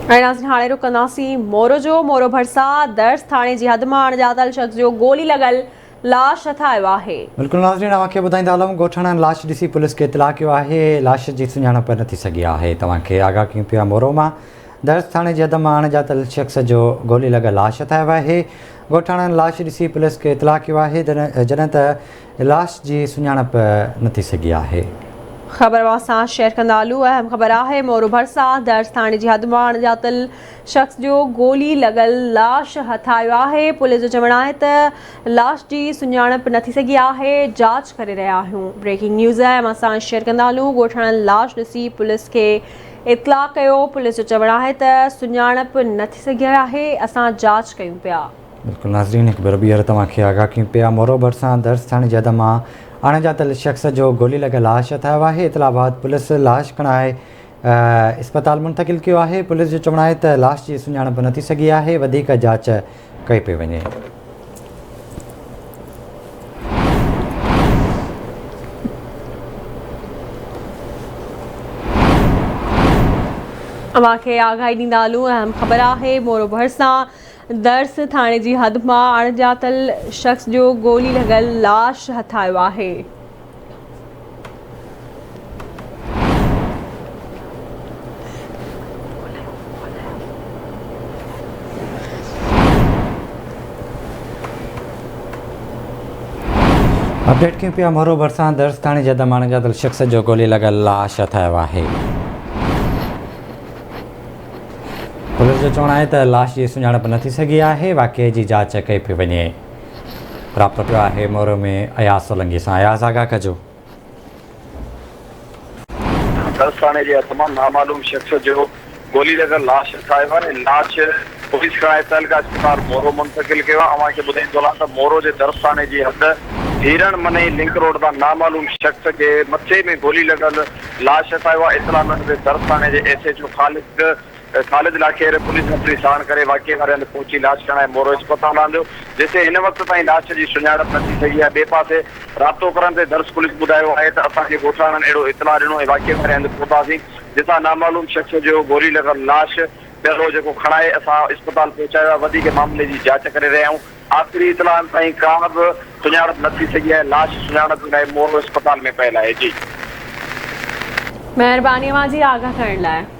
۽ ناظرين هاڻي رخ ڪنداسين مورو جو، مورو ڀرسان درس ٿاڻي جي حد مان اڻڄاتل شخص جو گولي لڳل لاش هٿ آيو آهي. بلڪل ناظرين اوهان کي ٻڌائيندا هلون ڳوٺاڻن لاش ڏسي پوليس کي اطلاع ڪيو آهي لاش جي سڃاڻپ نه ٿي سگهي آهي توهان کي آگاهه ڪيون پيا مورو مان درس ٿاڻي جي حد مان اڻڄاتل شخص جو گولي لڳل لاش هٿ آيو آهي ڳوٺاڻن لاش ڏسي پوليس کي اطلاع ڪيو آهي جڏهن ته لاش جي سڃاڻپ نه ٿي سگهي آهي. خبر اوهان سان شيئر ڪندا هلون اهم خبر آهي مورو ڀرسان درس ٿاڻي جي حد مان اڻڄاتل شخص جو گولي لڳل لاش هٿ آيو آهي پوليس جو چوڻ آهي ته لاش جي سڃاڻپ نه ٿي سگهي آهي جاچ ڪري رهيا آهيون بريڪنگ نيوز اوهان سان شيئر ڪندا هلون ڳوٺاڻن لاش ڏسي پوليس کي اطلاع ڪيو پوليس جو چوڻ آهي ته سڃاڻپ نه ٿي سگهي آهي اسان جاچ ڪيون پيا. بلڪل ناظرين هڪ ڀيرو ٻيهر توهان کي آگاهه ڪيون پيا مورو ڀرسان درس ٿاڻي جي حد مان اڻڄاتل شخص جو گولي لڳل لاش هٿ آيو آهي اطلاع بعد پوليس لاش کڻائي اسپتال منتقل ڪيو آهي پوليس جو چوڻ آهي ته لاش جي سڃاڻپ نه ٿي سگهي آهي وڌيڪ جاچ ڪئي پئي وڃي. اوهان کي آگاهي ڏيندا هلون اهم خبر آهي مورو ڀرسان درس ٿاڻي جي حد مان اڻڄاتل شخص جو گولي لڳل لاش هٿ آيو آهي. اپڊيٽ ڪيون پيا مورو ڀرسان درس ٿاڻي جي دماڻ جا دل شخص جو گولي لڳل لاش هٿ آيو آهي. پوليس جو چوڻ آهي ته لاش جي سڃاڻپ نه ٿي سگهي آهي واقعي جي جاچ ڪئي پئي وڃي. رابطو ڪيو آهي مورو ۾ اياز سولنگي سان اياز آگاهه ڪجو. درس ٿاڻي جي هٿ مان نامعلوم شخص جو گولي لڳل لاش هٿ آيو آهي، لاش پوليس کڻائي تعلقه اسپتال مورو منتقل ڪيو آهي، اوهان کي ٻڌائيندو هلان ته مورو جي درس ٿاڻي جي حد هيرڻ منئي لنڪ روڊ تان نامعلوم شخص کي مٿي ۾ گولي لڳل لاش هٿ آيو آهي، اطلاع ملڻ تي درس ٿاڻي جي S H O Khalid Khalid Lakhair police نفري ساڻ ڪري واقعي واري هنڌ پهچي لاش کڻائي مورو اسپتال آندو، جتي هن وقت تائين لاش جي سڃاڻپ نه ٿي سگهي آهي، ٻئي پاسي رابطو ڪرڻ تي درس پوليس ٻڌايو آهي ته اسان کي ڳوٺاڻن اهڙو اطلاع ڏنو ۽ واقعي واري هنڌ پهتاسين، جتان نامعلوم شخص جو گولي لڳل لاش پيل هو جيڪو کڻائي اسان اسپتال پهچايو آهي، وڌيڪ معاملي جي جاچ ڪري رهيا آهيون، آخري اطلاعن تائين ڪا به سڃاڻپ نه ٿي سگهي آهي، لاش سڃاڻپ لاء مورو اسپتال ۾ پيل آهي. جي. مهرباني اوهان جي آگاهه ڪرڻ لاء.